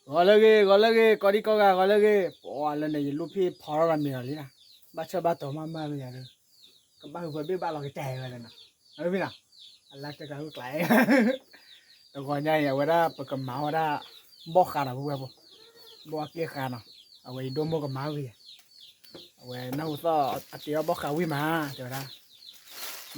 ဂီၤလၢဂ့ၤ ဂီၤလၢဂ့ၤ ကိးဒံကိးဂၤ ဂီၤလၢဂ့ၤ, ပှၤလၢန့ၣ် ယလူၢ်ဖံးဖီထီၣ်ဒီးမ့ၤလီၤလံနီၤ, ဘၣ်ဆၢဘၣ်တီၤမးမးလၢယၤဒီး, ကဘၣ်ဟုၣ်ပှဲၤဘ့ၣ်ဘၣ်လီၤကစၢ်ဝဲလဲၣ်နီၤ, အဝဲနီၤ, အလါတကးဟုၣ်ကျါ, တဂီၤညါအံၤ အဝဲဒၣ်ပကမၤဝဲဒၣ် ဘီၣ်ဃးနီၤ ပုၢ်ဝဲၢ်ဖိ, ဘီၣ်အက့ဃးနီၤ, အဝဲယဒိၣ်မိၢ်ကမၤဝဲယၤ, အဝဲနၢ်ဟူသီၣ်အတ့အီၣ်ဘီၣ်ဃးဝံၣ်မး တဲဝဲဒၣ်,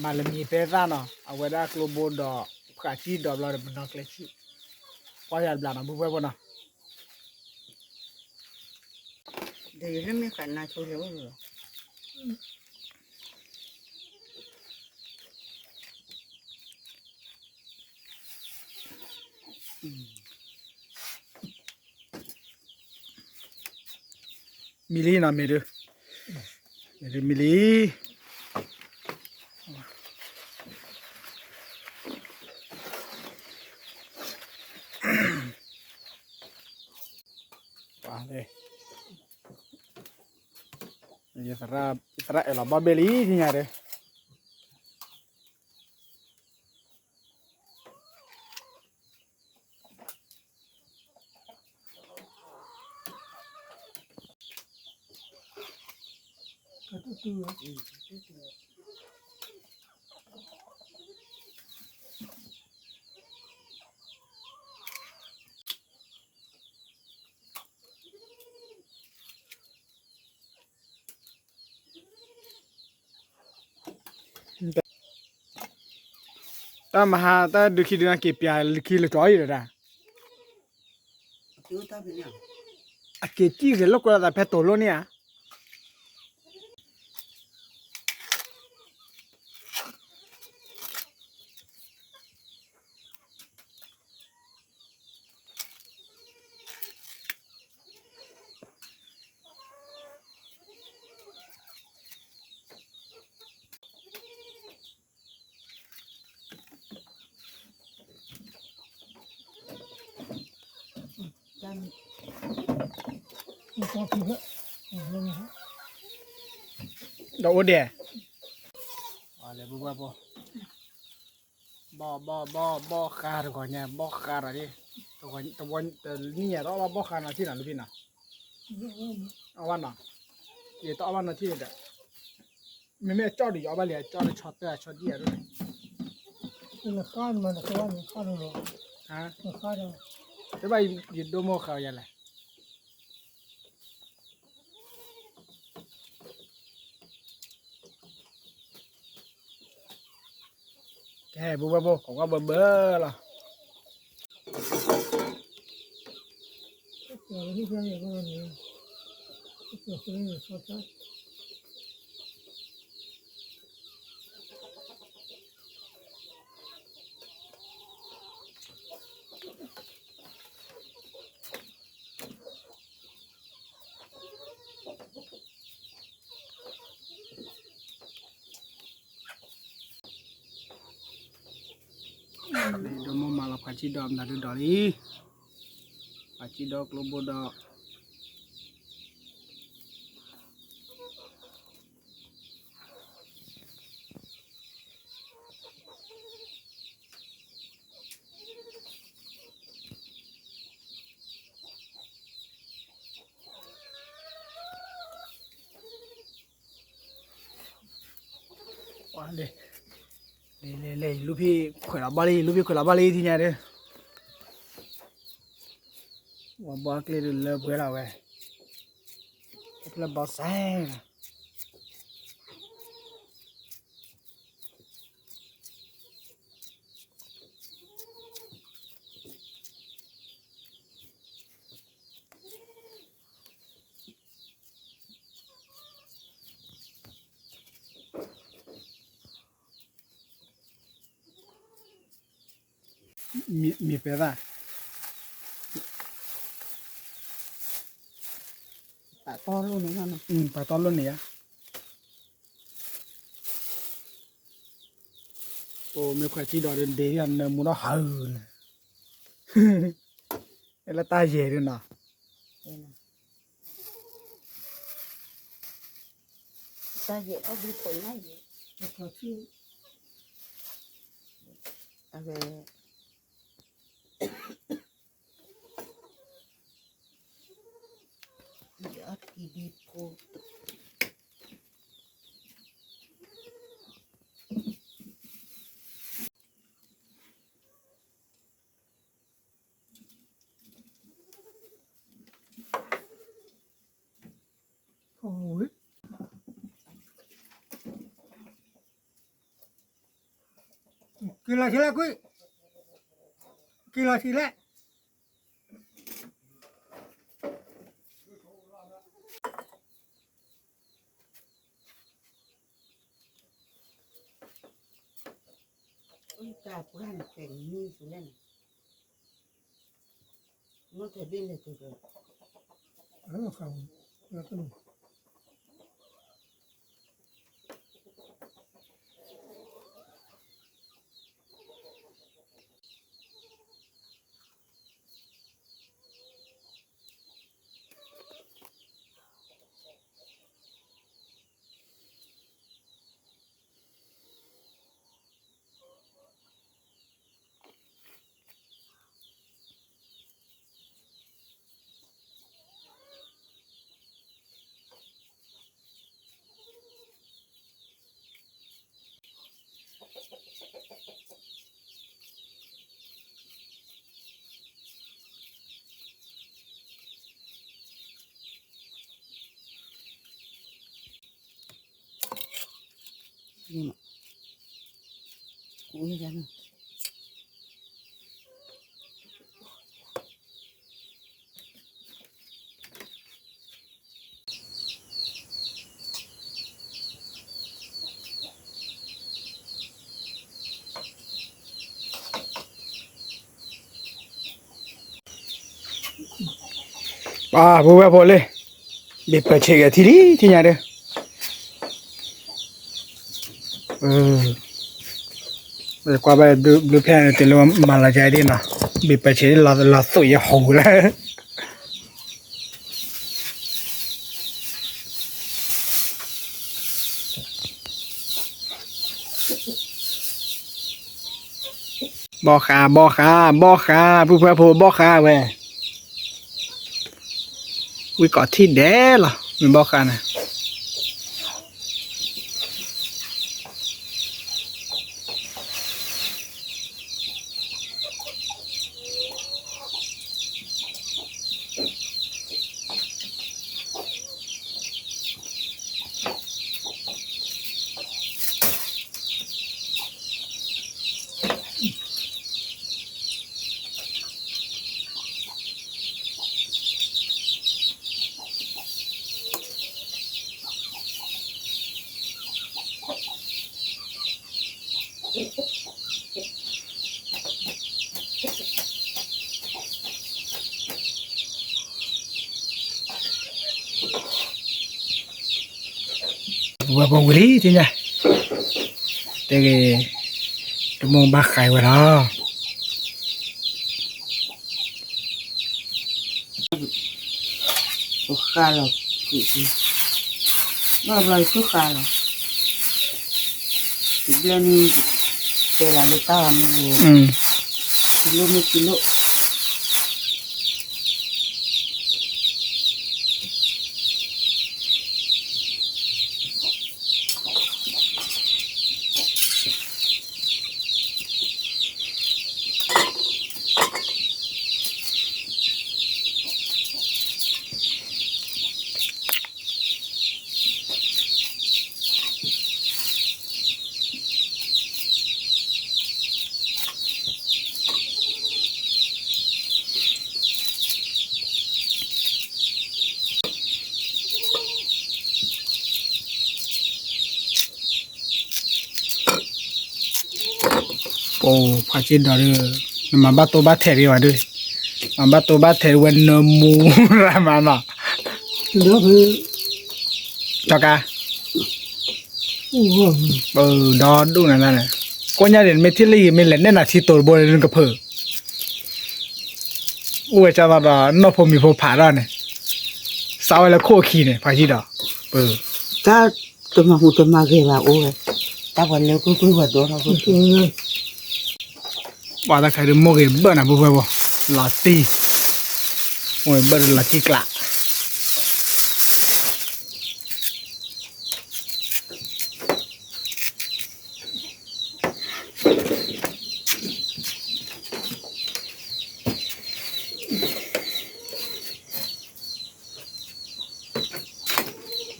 မၤလၢမံၤပဲသၣ်နီၤ, အဝဲဒၣ်ကျိဘိဒီး ဃးစံၣ်ဒီးဘျီဒီးပနီၤကျဲဆံၣ်, ကွၢ်ယၤတဘျီနီၤ ပုၢ်ဝဲၢ်ဖိနီၤ. ဒီးယလၢမ့ၢ်ဃးနၤဆိလၢအိၣ်လီၤ. မံလံနီၤ မ့ၢ်ဒုး, မ့ၢ်ဒုးမံလံ. ယသရၣ်အဲၣ်လီၤဘီၣ်ဘ့ၣ်လံ သ့ၣ်ညါဒီး တၢ်မဟါတၢ်ဒုးခံဒုးနၤက့ၤပျးလၢခံလၢကျီအံၤဒီးတၢ်, အက့ၤစံၣ်ဂ့ၤလိာ်ကွဲလီၤသးဖဲတိၤလိၣ်န့ၣ်ဧါ. ဒီးအိၣ်ဒဲး, လဲၤဘၣ်ဘၣ်ဘၣ်, ဘီၣ်ဘီၣ်ဘီၣ်ဘီၣ်ဃးတဂီၤညါ ဘီၣ်ဃးဒီးလံ, တနံၣ်ညါတအီၣ်ဘၣ်ဘီၣ်ဃးနီၤထံၣ်နီၤ လူဖံနီၤ, အီၣ်ဘၣ်နီၤ, ယတအီၣ်ဘၣ်နီၤထံၣ်ဒီး မ့မ့ၢ်အကၠီၣ်ဒီးယအီၣ်ဘၣ်လံ အကၠီၣ်လၢဆီတၢၢ်ဆီဒံၣ်ယၤဒိၣ်န့ၣ်, နဃါမးနဃါန့ၣ်ဃါလီၤလီၤ, တဘၣ်ယဒိၣ်မိၢ်ဃးယၤလဲၣ်. ကဲ ပုၢ်ဝဲၢ်ဖိ ကိးကွၢ်ဘၢဘၢလီၤ. ဒိၣ်မိၢ်မၤလီၤပှၤစံၣ်ဒီးမနုၤဒုးဒီးလံ, ပှၤစံၣ်ဒီးကျိဘိဒီး လဲၤ လဲၤ လဲၤ လဲၤ ယလူၢ်ဖံးခွဲးလီၤဘၣ်လံ ယလူၢ်ဖံးခွဲးလီၤဘၣ်လံ ထံၣ်ညါဒီး ဝဲဘီကျ့ဒုးလၢပှဲၤလီၤဝဲ တဖျၢၣ်ဘီစဲ မ့ၢ်ပဲသၣ် ပာ်တီလိၣ်န့ၣ် ပာ်တီလိၣ်န့ၣ်ဧါ အိၣ်မ့ၢ်ခွဲးထံဒီးဒ့နၢမူထီၣ်ဟးဂူာ်န့ၣ် လၢတၢ်ယဲၢ်ဒ်နီၤ တၢ်ယဲၢ်အီၣ်ဘျုးခိၣ်နၢ်ယဲၢ် အဝဲ တၢ်ယဲၢ် တၢ်ယဲၢ် ဝံၤ က့ၤလီၤဆံးလဲၣ်ကွံာ်, က့ၤလီၤဆံးလဲၣ်. တၢ်ပှၢ်န့ၣ် တဲနံၤဆူလဲၣ်န့ၣ်, မ့ၢ်တဲဘ့ၣ်လဲၣ်တဲဘၣ်, ပှၤ ပုၢ်ဝဲၢ်ဖိလံ, ဘ့ၣ်ပၢၢ်ဆံးက့ၤထံလံ ထံၣ်ညါဒီး, ကွၢ်ဘၣ်ဘျုးဖဲန့ၣ် တုၤလၢမၤလီၤကဒံနီၤ, ဘ့ၣ်ပၢၢ်ဆံးလီၤသိးယဟူးလၢ ဘီဃး ဘီဃး ဘီဃး ပုၢ်ဝဲၢ်ဖိဘီဃးဝဲ, ဝံကိးထံၣ်ဒဲးလီၤ မ့ၢ်ဘီဃးန့ၣ် ပဝဲပဝံၤလံ သ့ၣ်ညါ, တဲဂ့ၤ, တမိၢ်ဘၣ်ဃးဝဲလီၤ. ဃၣ်လီၤ, ဘၣ်ဘျီယဆိဃၣ်လီၤ, တဘျီန့ၣ်, တဲလၢတၢ်မ့ၢ်, ကံလိၣ်မ့ၢ်ကံလိၣ် ပဖးက့ဒီးဒီး, နမၤဘၣ်တိၢ်ဘၣ်ထဲးဒံးဘၣ်ဒီး, မၤဘၣ်တိၢ်ဘၣ်ထဲးဝဲနၢမူရၤမးနီၤ, ကၠီကါ, ဒီဒူၣ်နၤန့ၣ်, ကိးညါဒံး နမ့ၢ်ထံၣ်လၢယံၤ မ့ၢ်လဲၤနဲၣ်နၤထံတိၤတဘိန့ၣ် နကဖုး အိၣ်ဝဲကၢ်သီဒီး နီၢ်ဖိမံၤဖိဖးထီၣ်န့ၣ်, စးဝဲလၢခိၣ်အခံန့ၣ် ဖးက့ဒီး, တၢ်တမၤဟူးတမၤဂဲၤဘၣ်အိၣ်ဝဲ, တၢ်ပှၤလၢကွ့ၢ်ကွ့ၢ်ပှၤဒိးထီၣ်ကွ့ၢ်ကွ့ၢ်, ပှၤတၢ်ခါဒုးမိၢ်ဂ့ၤဘၢၣ်နၤ ပှၤပှၤပှၤ, လီၤတံၢ်, မိၢ်ဂ့ၤဘၢၣ်ဒီးလီၤတံၢ်ကျး.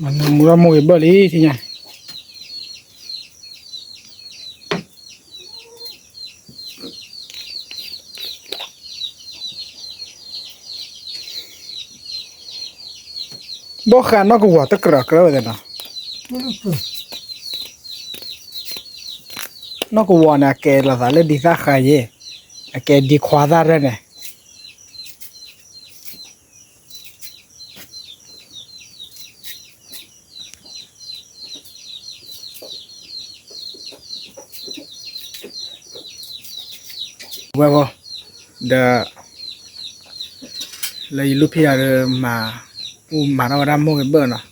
မၤနၢမူထီၣ်မိၢ်ဂ့ၤဘၢၣ်လံ ထံၣ်ညါ ဘီၣ်ဃးနီၢ်ကဝီၤတကြၢးကြၢးဝဲသ့ၣ်နီၤ, နီၢ်ကဝီၤန့ၣ် အကဲလိာ်သးလၢဒ်သၣ်ဃးယဲ, အကဲဒ်ခွါသၣ်ရဲၣ်န့ၣ် ဝဲၢ်ဖိ, ဒီး လၢယလူၢ်ဖံးယၤဒီး မၤ, အိၣ်မၤထီၣ်ဝဲဒၣ်မိၢ်ဂ့ၤဘၢၣ်နီၤ,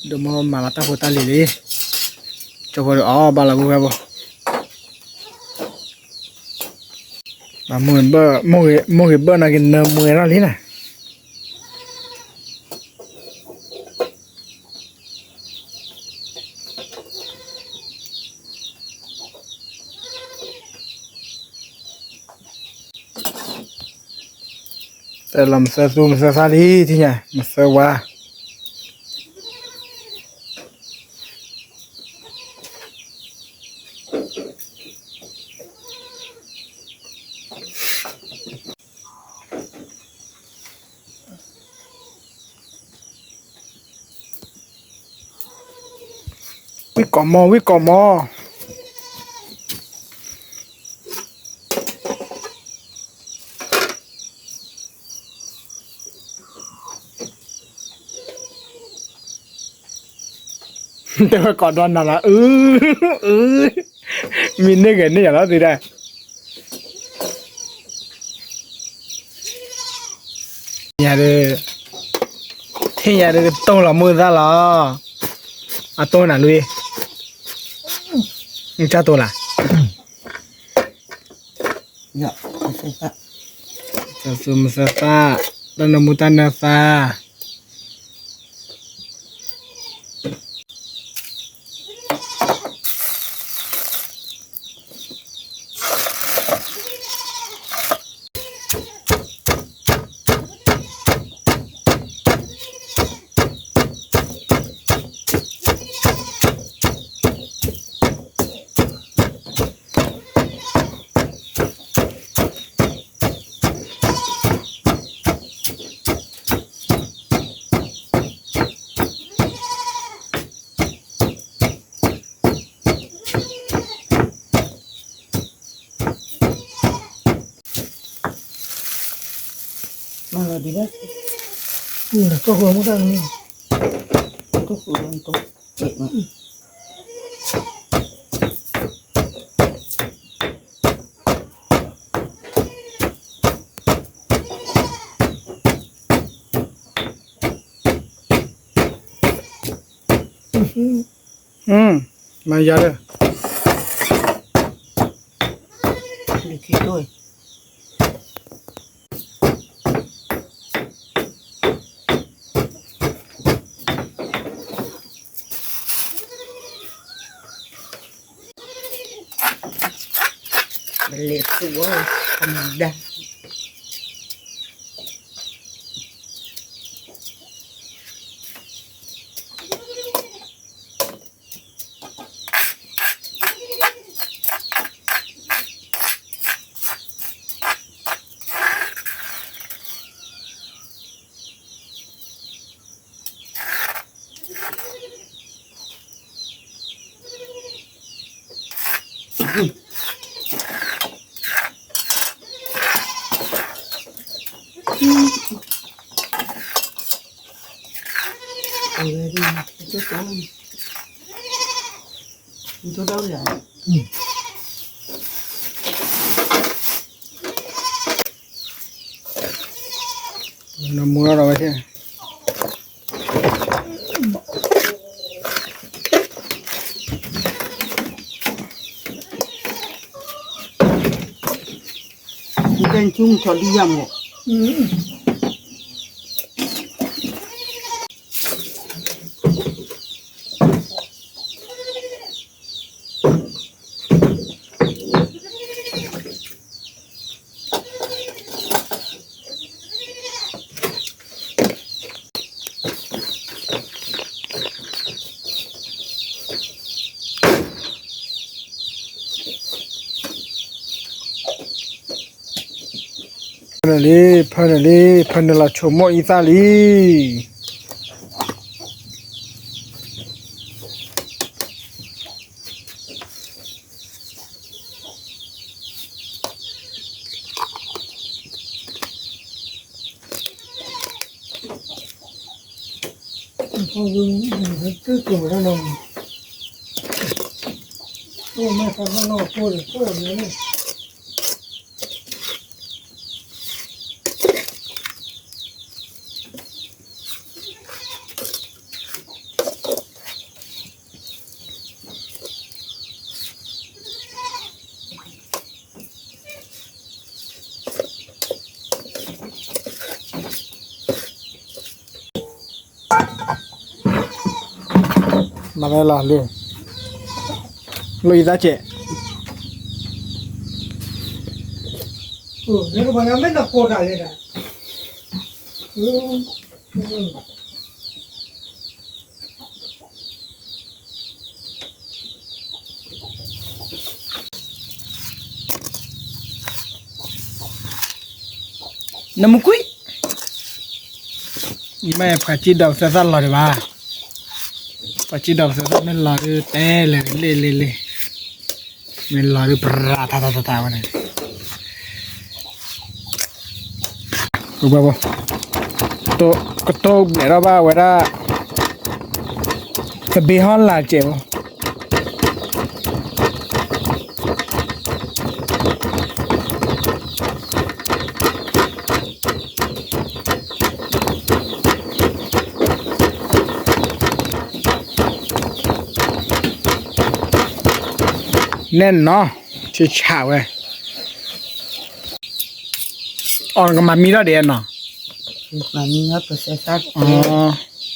ဒီးမိၢ်မၤလီၤတၢ်ဖိတၢ်လံၤလံ, ကၠီဖိဒီး အီၣ်ဘၣ်လီၤဝဲၢ်ဖိ, မိၢ်ဂ့ၤဘၢၣ်, မိၢ်ဂ့ၤဘၢၣ်န့ၣ်က့ၤနၢမူထီၣ်လံန့ၣ် တၢ်လီၤမသၢသူမသၢသၣ်လံ ထံၣ်ညါ မသၢဝါ ဝံၣ်ကိးမီၤ ဝံၣ်ကိးမီၤ တဲဝဲကိးဒီနၤလီၤ အု အု မံၤန့ၢ်ဂ့ၤန့ၢ်ယၤလီၤသုဒၣ် ညါဒီး ထံၣ်ညါဒီးတိၢ်လီၤမုၢ်သၣ်လီၤ အတိၢ်နၤလွံၢ် နတၢ်တိၢ်လၢ သၢသူမသၢသၣ် တၢ်နၢမူတၢ်နၢသၣ် မၤလီၤဒ်လဲၣ် ကိၢ်ဃိမူတၢ်န့ၣ် ကိၢ်ဃိလၢကိၢ် မၤယၤလၢ လဲၤသူၣ်ဝဲ အမၤဒါ နမူထီၣ်ဝဲ နကဲနကၠူမုၢ်ထီၣ်ဒုယၤမး ပ လံ, ဖၢနုာ်လံ, ဖၢနုာ်လီၤဆိကမိၣ်အံသၣ်လံ. မၤလၢလီၤလၢ လိၣ်အံသၣ်ကဲး, နမူကွံာ်, မ့ၢ်ပှၤကံၣ်ဒီးပသၢသၣ်လီၤဒံးဘၣ်, ပှၤကံၣ်ဒီးပသၢသၣ်မ့ၢ်လီၤဒုးတဲလဲၣ်လ့ၣ်လ့ၣ်လ့ၣ်, မ့ၢ်လီၤဒုးပရၤထါထါထါထါဝဲန့ၣ် ကတိၢ်ဘျဲးထီၣ်ဘၣ်ဝဲဒၣ် သဘ့ဟီၣ်လာ်စဲးဖိ နဲၣ်နီၤ ဆံဆးဝဲ အီၤနကမၤမံထီၣ်ဒံးနီၤ, မၤ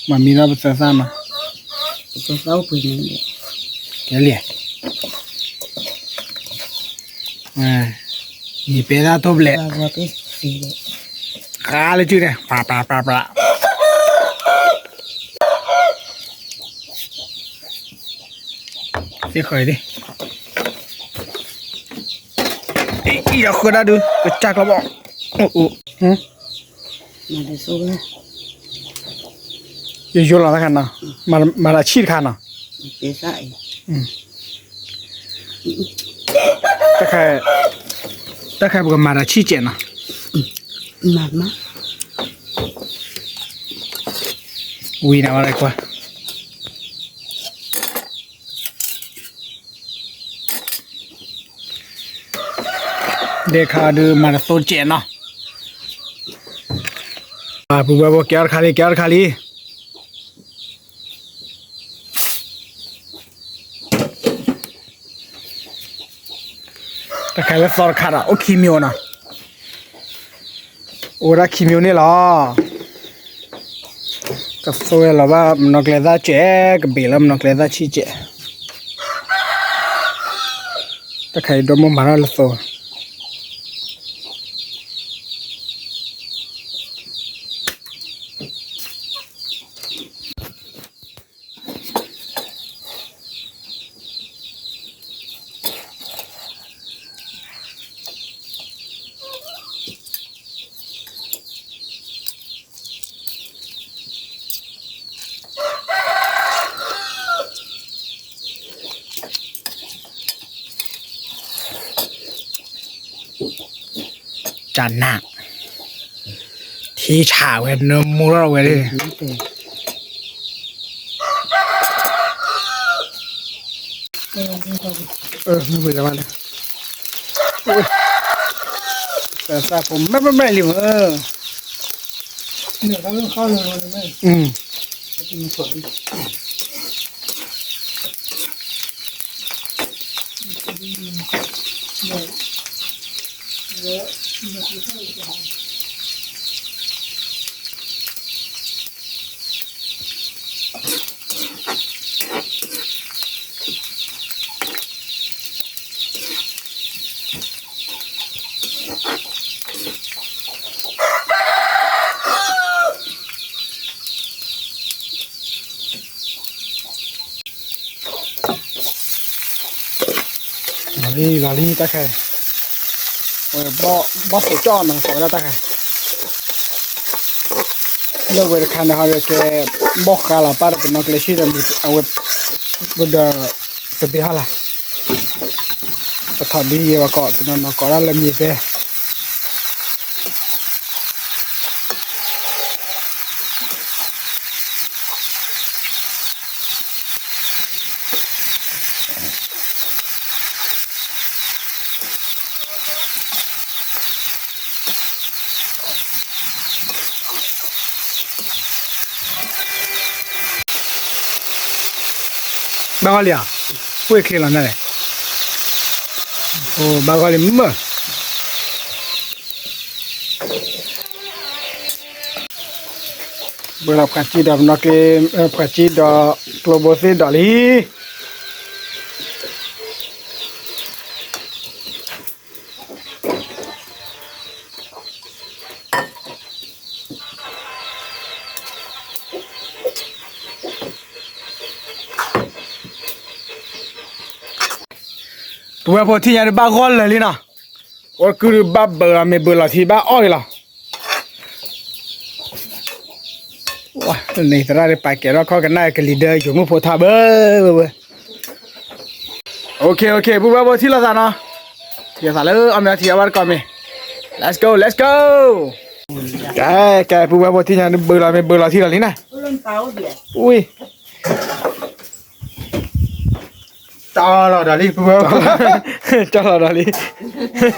မံထီၣ်ပသၢသၣ်နီၤ, ကဲလံ, မံၤပဲသၣ်ထိၣ်ဘျဲး, ဃါလၢစုန့ၣ် ပှၤပှၤပှၤပှၤ သ့ၣ်ဃီၤအံၤ, အံၤဒီးဃၢဒၣ်ဒုး ကစၢ်ကျီဘီၣ်, အိၣ်အိၣ်, ယယိလီၤတခါနီၤ, မၤတၢ်ဆံၣ်တခါနီၤ, တၢ်ခါ တၢ်ခါပကမၤတၢ်ဆံၣ်စဲးနီၤ, ဝံၤနၤဝဲကွၢ် ဒဲခါဒုးမၤတသိစဲးနီၤ, ပူၤဝဲဖိကဲအီၤတခါလံ ကဲအီၤတခါလံ, တၢ်ခါလၢသီတခါဒီး အိၣ်ခံမံၤနီၤ, အိၣ်ဝဲဒၣ်ခံမံၤန့ၣ်လီၤ, ကသိဝဲလီၤဘၣ်မနီၢ်ကျဲသၣ်စဲး, ကဘ့ၣ်လၢမနီၢ်ကျဲသၣ်ဆံၣ်စဲး, တၢ်ခါအံၤဒိၣ်မိၢ်မၤထီၣ်လၢသိ ကနၣ်, ထံဆးဝဲ နမိၢ်ထီၣ်ဝဲန့ၣ်, မ့ၢ်ပှၤလၢမၤန့ၣ်, သၢသၣ်ဖိမဲာ်မဲာ်လံမ့ၢ်, လီၤလံ လီၤလံတၢ်ခဲ, ဘီၣ်သိးကၠီၣ်နီၤ သးဝဲဒၣ်တၢ်ခဲ, လၢဝဲတခါန့ၣ် ဟီဒီးကဲ ဘီၣ်ဃးလီၤပၢ်ဒီးပနီၢ်ကျဲဆံဒီး အဝဲ ပဒီး ပဘ့ၣ်ဟီၣ်လၢ် ပထီၣ်ဒ်ယဲဝဲကိး ပနီၢ်နီၢ်ကိးဒၣ်လၢမံၤဖဲ ဘၣ်ဂီၢ်လံဧါ, ဝ့ၢ်ချ့လီၤန့ၣ်လဲၣ်, အိၣ်ဘၣ်ဂီၢ်လံမၢ်, ဘၣ်လီၤပှၤစံဒီးပနီၢ်ကျဲ, ပှၤစံဒီးကျိဘိသ့ၣ်ဒီးလံ. ပုၢ်ဝဲၢ်ဖိထံၣ်ညါဒုးဘၣ်ဂီၢ်လၢာ်လံနီၤ, အိၣ်ကုၢ်ဒုးဘၣ်ဘၢလီၤမ့ၤဘၢလီၤထံဘၣ်အီၣ်က့ၤလီၤ. န့ၣ်သရၣ်ဒုးပာ်ကဲထီၣ်ခီၣ်ကနၣ်ကလံၤဒၢယိာ်မုၣ်ဖိထါဘၢ, ဝဲဝဲ, အိၣ်ခ့ အိၣ်ခ့ ပုၢ်ဝဲၢ်ဖိထံၣ်လိာ်သးနီၤ, ထံၣ်လိာ်သးလၢအီၣ်မ့ၤအီထံအဝဲတကိးမ့ၤ, let's go let's go. ကဲ ကဲ ပုၢ်ဝဲၢ်ဖိထံၣ်ညါဒုးဘၢလီၤမ့ၤဘၢလီၤထံလီၤလံန့ၣ်, ဝံၤ ကၠီလီၤဒီးလံ ပုၢ်ဝဲၢ်, ကၠီလီၤဒီး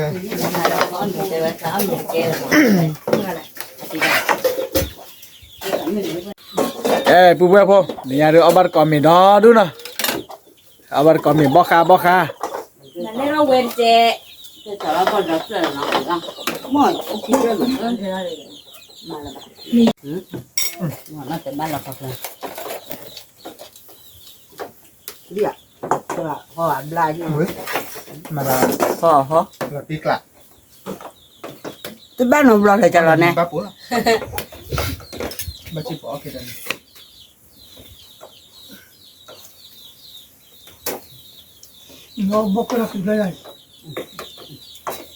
လံ, ကၠီလီၤဒီးလံ, အဲ ပုၢ်ဝဲၢ်ဖိ နညါ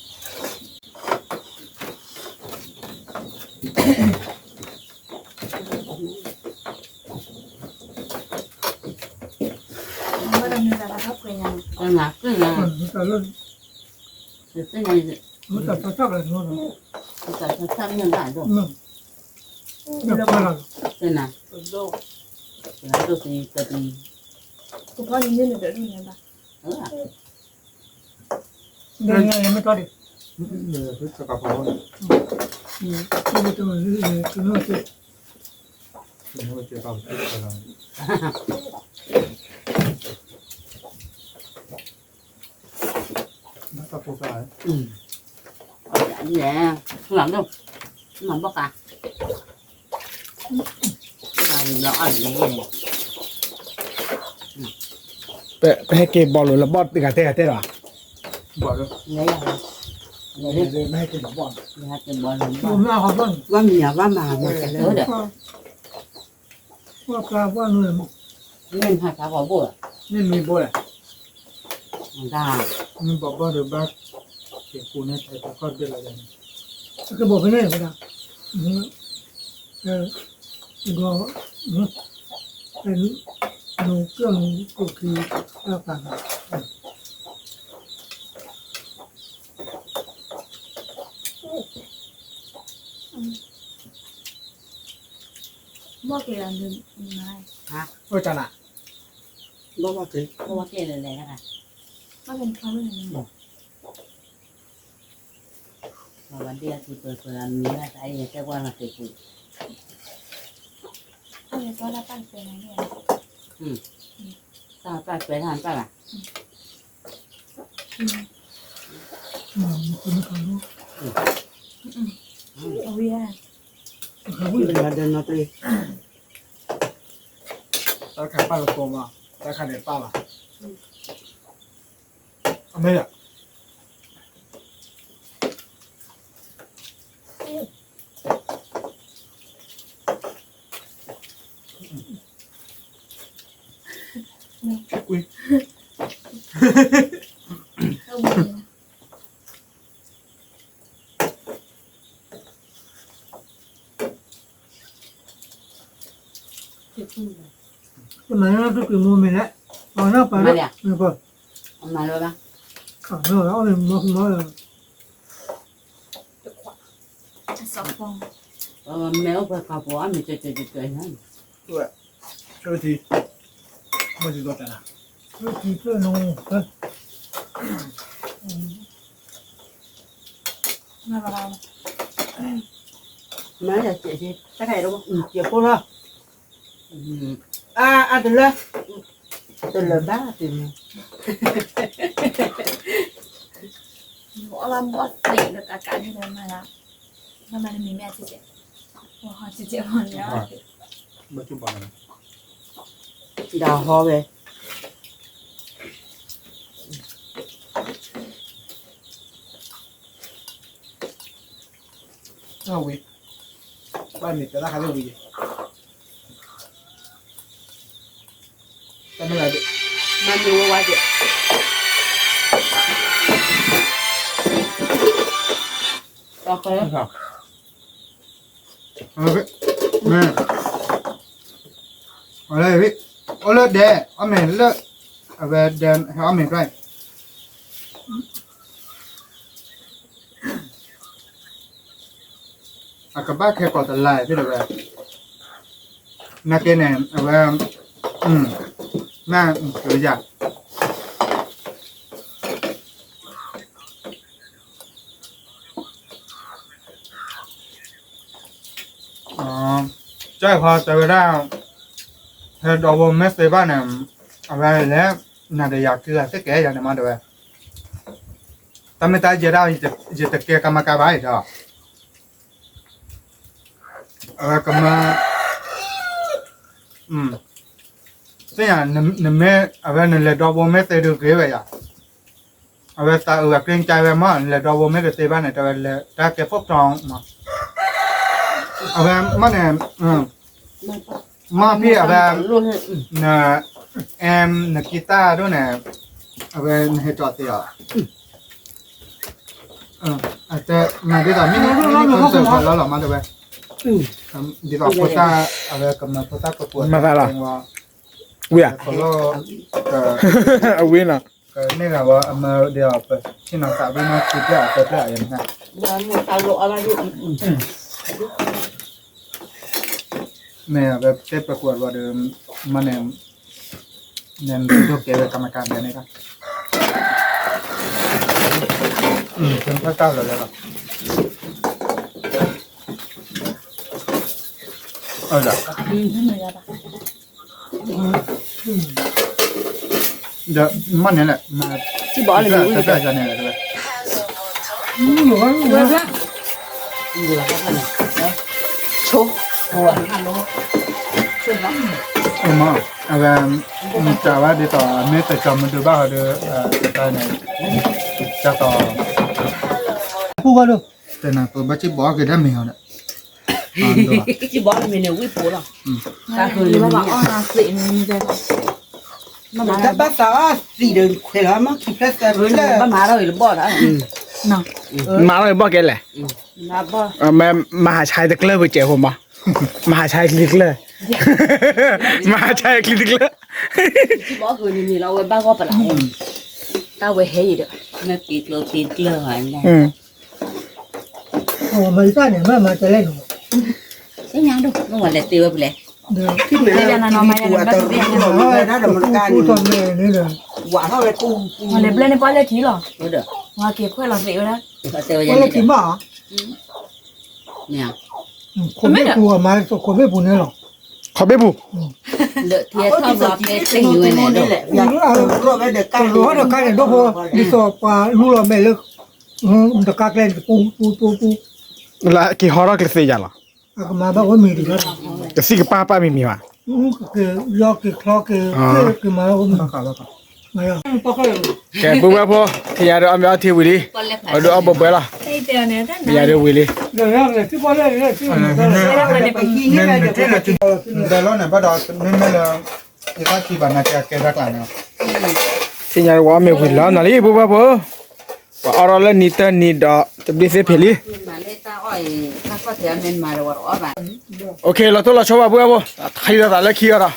ဒုးအီၣ်ဘၣ်တကိးမ့ၤဒီဒူၣ်နီၤ, အီၣ်ဘၣ်တကိးမ့ၤဘီၣ်ဃါဘီၣ်ဃါ လံ, တဘၣ်နီဘျီလဲၤကလီၤန့ၣ်, ဘၣ်ပှၤအီၣ်က့ၤဒီးန့ၣ်, ဘီၣ်ကလီၤက့ၤဘျီယၤ ပဟဲက့ၤဘီလိာ်လၢဘီၣ်တဂၤတဲဂၤတဲလီၤ, ဘီၣ်လၢ, ဟဲက့ၤဘီၣ်, ဘီၣ်မံၤဘီၣ်မၤ, မ့ၢ်မၤဖးဖးဘိၣ်, မ့ၢ်မံၤဘိၣ်လဲၣ်, မ့ၢ်ဘီၣ်ဘီၣ်ဒီးဘၣ်, က့ၤပူၤန့ၣ် တၢ်တခီၣ်ဘ့ၣ်လီၤန့ၣ်, ကဘီၣ်ဖဲန့ၣ်, ဒီး, နကၠီနကၠီကၠီကၠီ, ဘီၣ်က့ၤလီၤ, ဘီၣ်က့ၤ, ဘီၣ်က့ၤလဲၤလဲၤ, ဘီၣ်က့ၤ, ဝဲဒၣ်အံၤပၢၤပၢၤအမံၤလၢတၢ်အံၤတဲကွၢ်လီၤက့ၤပူၤ, တၢ်ပၢ်ကွဲးတၢ်ပၢ်ဘၣ်, တၢ်ခါပၢ်ကကိးမး, တၢ်ခါန့ၣ်ပၢ်ဘၣ်, အမ့ၢ် ကွံာ်, တမၤလၢတက့ၤမိၢ်မ့ၢ်လဲၣ်, အီၤနၢ်ပှၤလၢ, မၤလၢၤဘၣ်, အီၤမ့ၢ်မၤမၤလ� မဲအိၣ်ပှဲၤခါပှၤအမ့ၢ်ကၠီကၠီကၠီကၠီ, ဆၢထံ, မ့ၢ်တံၤသီတၢ်နၤ, ဆၢထံဖျၢၣ်နီၤ, မၤယကဲး, တၢ်ခါအံၤ, ကဲးဖိလီၤ, အါ, အါတလၢ, တလၢဘၣ်တမ့ၢ်, အီၣ်လၢမ့ၢ်အီၣ်သံးလၢကကးန့ၣ်လၢမၤလၢ, မၤလၢမ့မ့ၢ်အစဲးစဲး, ဟီစဲးစဲးမ့ၢ်လၢ, ဒၣ်ဟီဝဲ, ဝံၤ, ဘၣ်မ့ၢ်တၢ်ခါလၢဝံၤ, တၢ်မ့ၢ်လၢ, မၤမ့ၢ်ဝဲဝါက့ၤ, မ့ၢ်, အီၣ်လၢဒဲး, အီၣ်မ့ၢ်လၢ, အဝဲဒဲးအီၣ်မ့ၢ်ပြၢ် အကဘၣ်ခဲကိာ်တလါဖဲဒၣ်ဝဲ, နာ်က့န့ၣ် အဝဲ, နၢ်ကယၤ, ကၢ်ခီတဲဝဲဒၣ်, ဟဲဒီးဝဲမ့ၢ်သ့ဘၣ်န့ၣ်, အဝဲလဲၤ, နၤဒီးယၤက့ၤသ့ကဲယၤန့ၣ်မးတဲဝဲ, တၢ်မ့ၢ်တၢ်ယဲဒၣ်, ယတကဲကမကၤဘၣ်အံၤဒီး အဝဲကမၤ, သ့ၣ်ညါ, နမ့ၢ်အဝဲနလဲၤဒီးဝဲမ့ၢ်သ့ဒုးဂ့ၤဝဲယၤ, အဝဲသးအုးအကြ့ကဝဲမး နလဲၤဒီးဝဲမ့ၢ်တသ့ဘၣ်န့ၣ် တဲဝဲလဲၤတၢ်ကဲဖိကတီၤမး, အဝဲမ့ၢ်န့ၣ်, မ့ၢ်ဖဲအဝဲ, န, အဲၣ်, နကံတၢ်ဒိၣ်န့ၣ်, အဝဲနဟဲကၠီသ့အီၤ အတဲ, မၤဒ်သိးမ့ၢ်န့ၣ်, မ့ၢ်န့ၣ်ကစၢၢ်ဖးလီၤလီၤမးတဲဝဲ, ဒ်သိးဖိသၣ်, အဝဲကမၤဖိသၣ်ကပူၤ, မၤသးလီၤ, ဝံဧါ, အဝံနီၤ, ကန့ၢ်ဂၤဝဲအမၤဒ်သိးပဆ့ၣ်နီၤသးဝံနီၤ ခံဖျၢၣ်အသၢဖျၢၣ်အံၤန့ၣ်, မ့ၢ်အဝဲတဲပကွၢ်ဘၣ်ဒီး, မ့ၢ်န့ၣ်, န့ၣ်ဒိၣ်ကဲဝဲကမကၤဘဲန့ၣ်, ဖဲတၢ်လီၤလၢလီၤ, အ, ဒီးမ့ၢ်န့ၣ်လဲၣ်, ထံၣ်ဘၣ်အီၤလၢမ့ၢ်ဝံၤ, ဆိ, အမ့ၢ်, အဝဲ, မ့ၢ်တၢ်ဝဲဒ်သိး အမ့ၢ်တကီၤမဒုးဘၣ်ဟီဒီး, တၢ်န့ၣ်, တၢ်တီၤ, ပူၤဘၣ်ဒိၣ်, တနၤပဘၣ်ထံၣ်ဘၣ်အီၤက့ၤဒၣ်မ့ၢ်အီၤဒီး, ထံၣ်ဘၣ်အီၤလၢမ့ၢ်န့ၣ်ဝံၣ်ဖိလီၤ, တၢ်ဃုန့ၣ်, တၢ်ဘၣ်သးအီၣ်သံးဒီးခွဲးလီၤမးခံဖျၢၣ်သၢဖျၢၣ်, ဘၣ်မၤထီၣ်ဂ့ၤလၢဘီၣ်ဒီး, မၤထီၣ်ဂ့ၤဘီၣ်ကဲလဲၣ်, မၤဟးဆါတကျၢၢ်ပကဲးဖိမး, မၤဟးဆါချံတကျၢၢ်, မၤဟးဆါချံတကျၢၢ်, ဘီၣ်ဃုန့ၣ်န့ၣ်လီၤ အဝဲဘၣ်ဂီၢ်ပလး, တၢ်ဝဲဟဲအံၤဒီး, မ့ၢ်က့ၤကျိၤက့ၤကျၢၢ်, မၤတၢ်န့ၣ် မ့ၢ်မၤတလဲၣ်နီၤ, သ့ၣ်ညါဒိၣ် မ့ၢ်ဝဲလဲၤတ့ဝဲပူၤလဲၣ်, မ့ၢ်နၤနီၤမၤယၤန့ၣ် ဘၣ်သ့ၣ်ညါ, ဝဲလဲၤဘျဲၣ်န့ၣ်ပှၤလဲၤထံလီၤ, ဝဲက့ၤခွဲးလီၤသ့ၣ်ဝဲဒၣ်, ဝဲလဲၤထံမး, ခိၣ်ဘ့ၣ်ပူၤအမၤ, ခိၣ်ဘ့ၣ်ပူၤန့ၣ်လီၤ, ခိၣ်ဘ့ၣ်ပူၤ, တကးကျဲန့ၣ်ပူၤပူၤပူၤ, လၢက့ၤဟီထီၣ်ကျဲသ့ယၤလီၤ, အကမၤဘၣ်ဝဲမ့ၢ်တဂၤ, ကသံၣ်ကပၢ်ပၢ်မံၤမံၤဘၣ်, က့ၤယီက့ၤချီက့ၤ, က့ၤမၤဘၣ်ဝဲမ့ၢ် ကဲ ပုၢ်ဝဲၢ်ဖိ, ထံၣ်ညါဒုးအီၣ်မ့ၤအီထံဝံၤလံ, အဒုးအီၣ်ဘှဲဘှဲလီၤ, ထံၣ်ညါဒုးဝံၤလံ, နတဲလီၤန့ၣ် ဘၣ်ဒီးမ့မ့ၢ်လၢ ယတၢ်ခံဘၣ်နၤကဲကဲတၢ်ကျါန့ၣ်, ထံၣ်ညါဝဲအီၣ်မ့ၤဝံၤလီၤနီၤလံ ပုၢ်ဝဲၢ်ဖိ, ပှၤအီၣ်ထီၣ်လၢနံၤတၢ်နံၤဒီး တဘျုးသ့ၣ်ဖံးလံ, Okay, လီၤတိၢ်လီၤဆီဘၣ် ပုၢ်ဝဲၢ်ဖိ, ထံၣ်လိာ်သးလၢခံအီၤဒီး,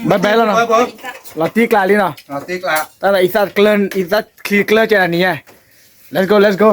ဘဲဘဲလီၤနီၤ, လီၤတံၢ်ကျးလံနီၤ, တၢ်သးအံၤသၣ်ချံကျၢကဲနၤနံၤညါ, let's go, let's go.